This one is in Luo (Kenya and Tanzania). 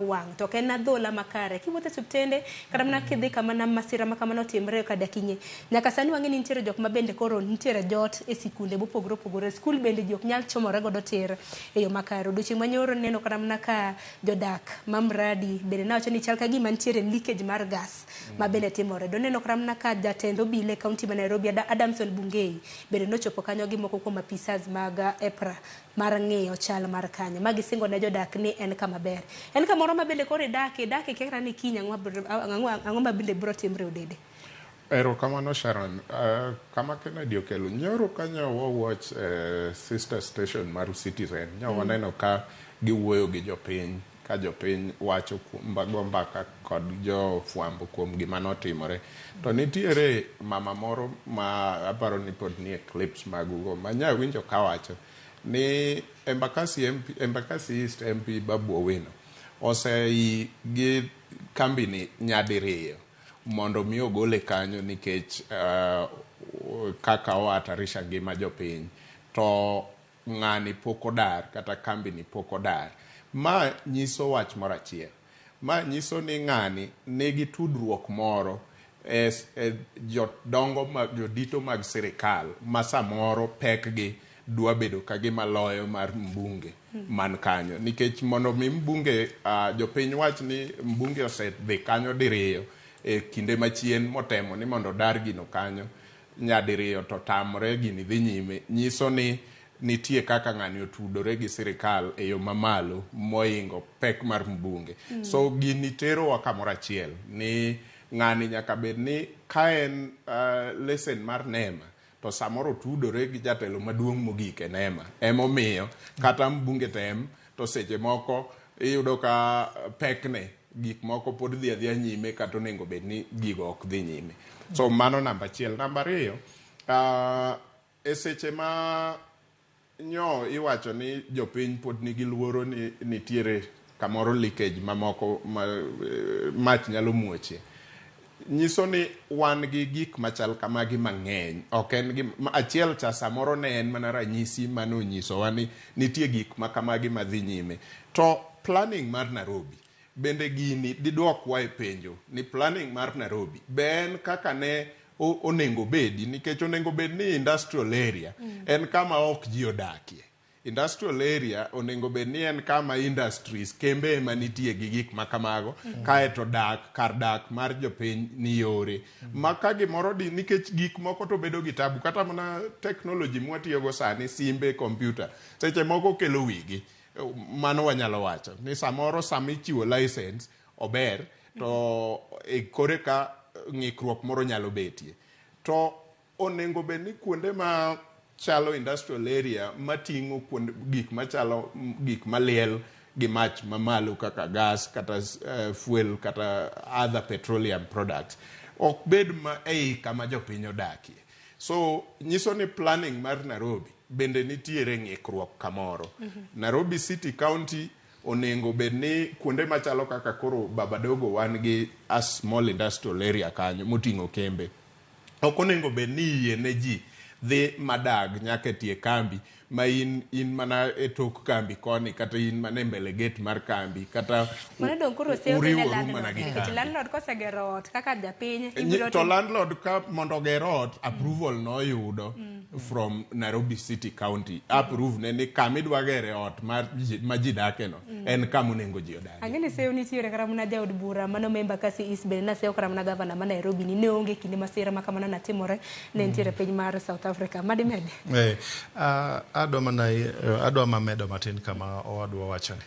Wang' to ok en adhola makare. Kiwuotho e osiptende kata mana kidhi kama na masira ma kamano otimre kadakinye. Nyaka sani wang'e ni nitiere jok ma bende koro nitiere jot e sikunde mopogore opogore. Skul bende ji ok nyal chomore godo tir e yo makare. Odiochieng' manyoro neno kata mana ka jodak ma Mradi bende nawacho ni chal ka gima nitiere leakage mar gas ma bende timore. Doneno kata mana ka jatend obila e kaunti ma Nairobi Adamson Bungei bende nochopo kanyo gi moko kuom apisas mag EPRA mar ng'iyo chal mar kanyo ma gisingo ne jodak ni en kama ber. En kamoro ma bende koro idake, idake ikia kata ni kiny ang'o ma bende biro timre Odede. Erokamano Sharon. Kama Kennedy okelo, nyoro ka nyo wa watch sister station mar Citizen, nyo waneno ka giwuoyo gi jopiny, ka jopiny wacho go mbaka kod jofwambo kuom gima notimore. To nitiere mama moro ma aparo ni pod nie clips magugo ma nyawinjo kawacho ni Embakasi MP, Embakasi East MP Babu Owino osei gi kambi ni nyadiriyo mondo mi ogole kanyo nikech kaka ohatarisha ngima jopiny to ng'ani pok odar kata kambi ni pok odar. Ma nyiso wach moro achiel. Ma nyiso ni ng'ani nigi tudruok moro e jodongo mag jodito mag sirikal ma samoro pekgi dwa bedo ka gima loyo mar mbunge man kanyo. Nikech mondo mi mbunge jopiny wach ni mbunge osedhi kanyo diriyo e kinde machien motemo ni mondo odar gino kanyo nyadiriyo to tamre gini dhi nyime nyiso ni nitie kaka ng'ani otudore gi sirikal e yo mamalo moingo pek mar mbunge. So gini terowa kamoro achiel ni ng'ani nyaka bed ni ka en lesen mar NEMA to samoro otudore gi jatelo maduong' mogik e NEMA. Emomiyo kata mbunge tem to seche moko iyudo ka pekne gik moko pod dhi adhiya nyime kata onego bed ni gigo ok dhi nyime. So mano namba achiel. Namba ariyo, e seche ma nyo iwacho ni jopiny pod nigi luoro ni nitiere kamoro leakage mamoko ma mach nyalo muoche. Nyiso ni wan gi gik machal kamagi mang'eny. Ok en gi achiel cha samoro ne en mana ranyisi mane onyisowa ni nitie gik ma kamagi madhi nyime. To planning mar Nairobi bende gini diduokwa e penjo ni planning mar Nairobi be en kaka ne onego bedi nikech onego bed ni industrial area en kama ok ji odakie. Industrial area onego bed ni en kama industries kembe ema nitie gi gik ma kamago kaeto dak kar dak mar jopiny ni yore ma ka gimoro di nikech gik moko to bedo gi tabu kata mana technology mwatiyogo sani simbe computer seche moko kelo wigi mano wanyalo wacho ni samoro sama ichiwo license ober to e kore ka ng'ikruok moro nyalo betie to onego bed ni kuonde ma chalo industrial area mating'o kuonde gik machalo gik maliel gi mach mamalo kaka gas kata fuel kata other petroleum products ok bed ma ei kama jopiny odakie. So nyiso ni planning mar Nairobi bende nitiere ng'ikruok kamoro. Nairobi City County onego bed ni kuonde machalo kaka koro Babadogo wan gi a small industrial area kanyo moting'o kembe. Ok onego bed ni iyie ne ji dhi madag nyaka e tie kambi ma in mana e tok kambi koni kata in mana e mbele gate mar kambi kata Mano dong koro seyo ne uriworu landlord mana gi nikech kambi. landlord kosegero ot kaka japiny ibiro To landlord ka mondo oger ot approval noyudo from Nairobi City County approve ne ni kama idwa gere ot mar ma ji dake no en kama onego ji odagie. Ang'e ni seyo nitiere kata mana jaod bura mano ma Embakasi East bende naseyo kata mana gavana ma Nairobi ni ne onge kinde masira ma kamano natimore ne nitiere piny mar South Africa. Madimede? Adwa mana adwa ma medo matin kama owadwa wachoni.